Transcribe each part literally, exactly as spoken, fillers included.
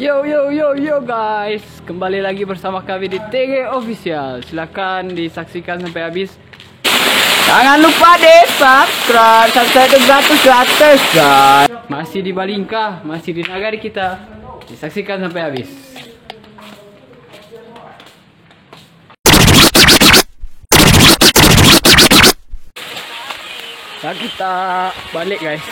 Yo, yo, yo, yo, guys, kembali lagi bersama kami di T G Official. Silakan disaksikan sampai habis. Jangan lupa di subscribe, subscribe itu gratis, gratis, guys. Masih di Balingkah, masih di nagari kita. Disaksikan sampai habis. Nah, kita balik, guys.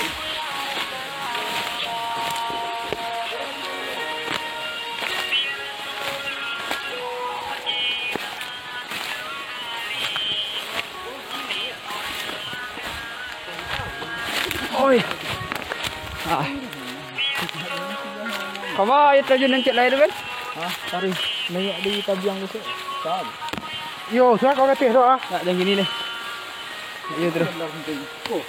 Oi. Ah. Kama air terjun nan cek lai tu kan? Hah, taruih naik di tabiang tu, Sek. Tahu. Yo, sudah kau katih tu, ah. Nak yang gini nih. Iya, terus. Oh.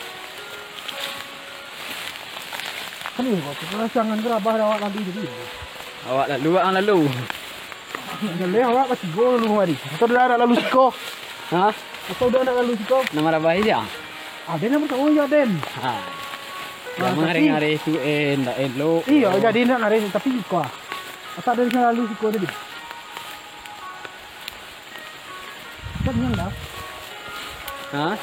Kan ini kau tu, jangan gerabah dah awak lalu jadi. Awak lalu, awak lalu. Jaleh awak batigo lalu mari. Atau dah nak lalu siko? Hah? Atau dah nak lalu siko? Nama rabai dia? Aden yang pertama ya, Den. Ha. Nah, jangan tapi ngare-ngare tu, eh, ndak elok. Iya, jadi nak ngare, tapi siko. Asal dari sana lalu siko tadi. Kan yang dah. Hah?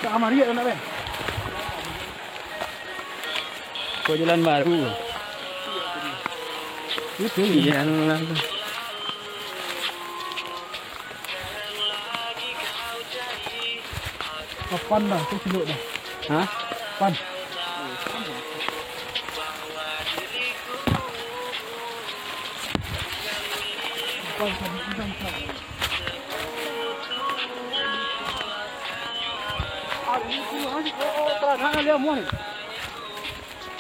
Tak amari ya, nak, Ben? Ko jalan baru. Itu. Iya lah. Kapan dah? Tu cilok dah. Hah? Pan.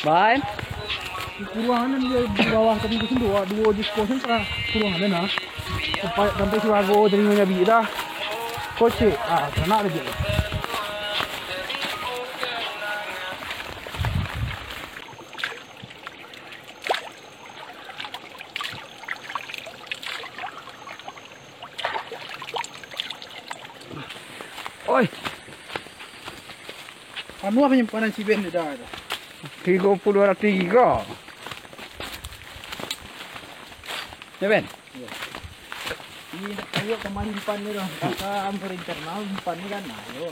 Baik. Kuruangan di bawah tadi tu sendiri, duo jiko sen, kuruangan nah. Sampai, sampai surago jadi nyabi dah. Kocek, ah, kena lagi. Oi. Anu apa nyimpanan si Ben tu dah tu? Tigo puluah ratuih giga. Ya, Ben? Iya. Ini nak tahu kamari nyimpan ni dah. Kata ampur internal nyimpan ni kan. Nah, yo.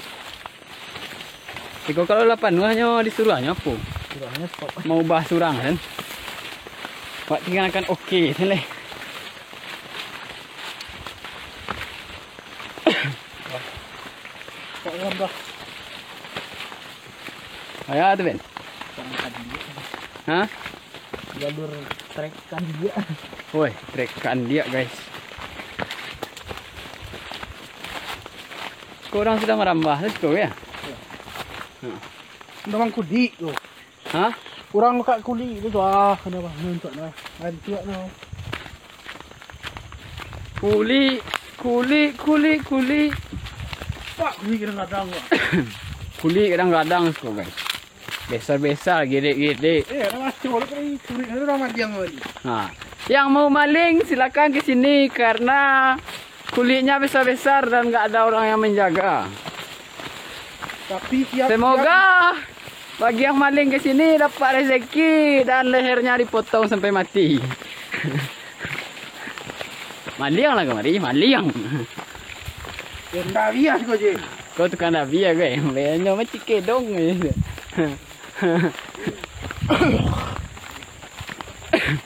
Iko kalau lah panuahnyo disuruahnyo apo? Suruahnyo stop. Mau ubah surang kan? Wak tinggalkan oke, sen leh. Tak ngambah. Ayo tu, Ben. Hah? Jalur trek kandiak. Woi, trek kandiak, guys. Kok urang sudah marambah tu, siko, ya? Iya. Nah. Udah mangkudik tu. Hah? Urang buka kulik tu, ah, kena bah, nuntuk nah. Antuak nah. Kulik, kulik, kulik, kulik. Pak, kulik kadang-kadang, Pak. Kulik kadang-kadang suko, guys. Besar-besar, gedek-gedek. Eh, dah macam mana kulik, kulik tu dah madiang tadi. Ha. Yang mau maling, silakan ke sini karena kuliknya besar-besar dan nggak ada orang yang menjaga. Tapi siap-siap. Semoga bagi yang maling ke sini dapat rezeki dan lehernya dipotong sampai mati. Maliang lah kamari, maliang. Ya, ndak bias kau je. Kau tukang ndak bias, gue. Banyak macam kedong je.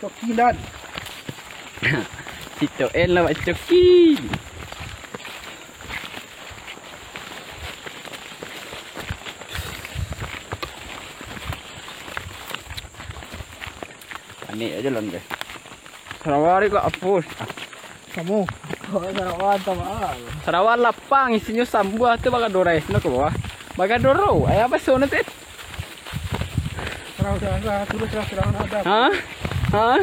Coki dan. Sitok en lah, Pak Coki. Panik aja lah, guys. Sarawa ni kok apus. Kamu. Kau sarawa atau apa? Sarawa lapang, isinyo sambuah tu bagadora, isinyo ke bawah. Bagadoro, ayah apa sono tu? Serang, serang, serang, terus serang, serang, ada. Hah? Hah?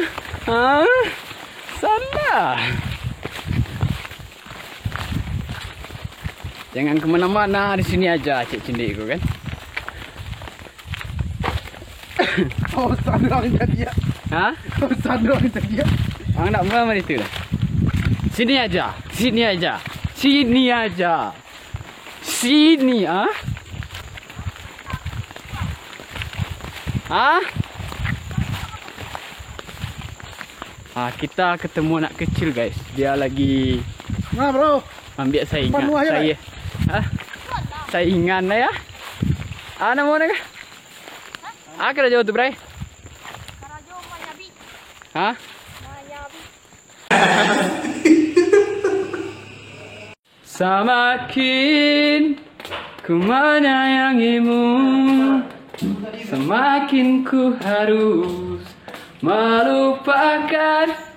Hah? Salah. Jangan kemana-mana, di sini aja, Cik Cindik ko kan. Oh, sandal yang tadi ya. Hah? Oh, sandal yang tadi ya. Ang nak mula mari tu lah. Sini aja, sini aja, sini aja. Sini, ah. Ah? Ah, kita ketemu anak kecil, guys. Dia lagi Nah, bro. Ambil saingan. Panuh aja, saya. Hah? Saingan lah ya. Ah, nama mana kah? Ah, karajo tu, Bray? Karajo manyabi. Hah? Manyabi. Samakin ku manyayangimu, samakin ku harus malupakan